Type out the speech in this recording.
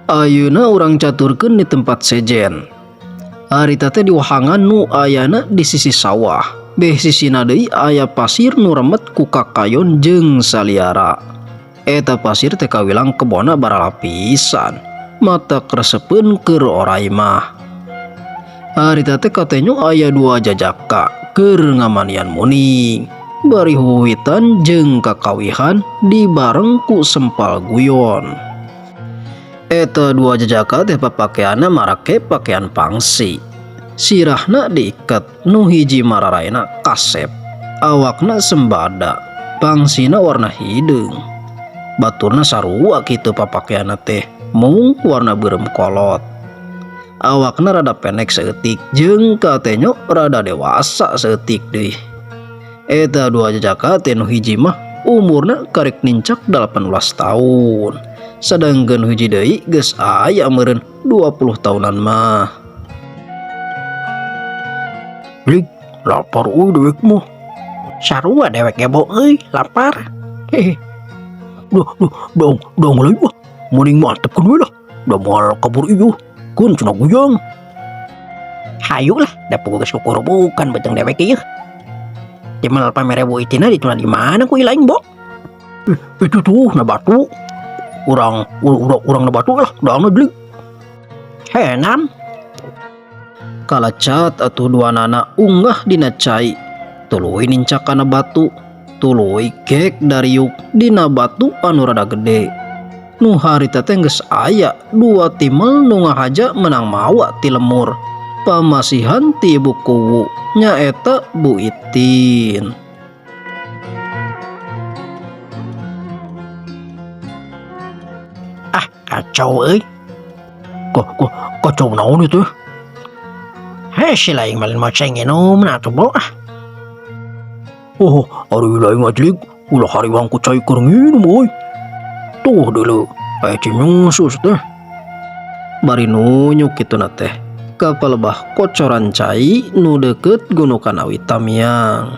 Ayeuna urang caturkeun di tempat sejen. Harita teh di wahangan nu ayana di sisi sawah. Beh sisina deui aya pasir nu remet ku kakayon jeung saliara. Eta pasir teh kawilang kebona baralapisan. Matak resepeun keur oray mah. Harita teh katenyo aya dua jajaka keur ngamanian muning. Bari huhuitan jeung kakawihan dibareng ku sempal guyon. Eta dua jajaka teh papakeanna marake pakaian pangsi. Sirahna diiket, nu hiji mararaina kasep. Awakna sembada, pangsina warna hideung. Baturna sarua kitu papakeanna teh, mung warna beureum kolot. Awakna rada pendek saeutik jeung katenyo rada dewasa saeutik deui. Eta dua jajaka teh nu hiji mah umurna karek nincak 18 tahun. Sadangkeun hiji deui geus aya meureun 20 tahunan mah. Lik, lapar euy dewek mah. Sarua dewek ge bo euy, lapar. Hehe. Duh, duh, dong, dong lain mah. Mending mantepkeun we lah. Da moal kabur ieu. Keun cenah guyang. Hayu lah, da puguh geus kukurubukan beuteung dewek ieu. Timal pamere Bu Itina dituna di mana ku ilaing bo? Itu tuh na batu. Urang, urang, urang na batu lah, daangna delik. Henam. Kalacat atuh dua nana unggah dina cai, tuluy nincak kana batu, tuluy gek dariuk dina batu anu rada gede. Nu harita teh geus aya dua timel nu ngahaja menang mawa ti lemur. Pamasihan ti Ibu Kuwu nyaeta Bu Itin. Ah, kacau euy. Kok, kok, kacau naon itu? Heh, si laing malin mau cai nginum nah atuh bo ah. Oh, ari laing ajlig ulah hariwang ku cai keur nginum euy. Tuh deuleu, aya cinyusus teh. Bari nunyuk kituna teh. Kapalebah kocoran cai nu deukeut gunukan awi tamiang.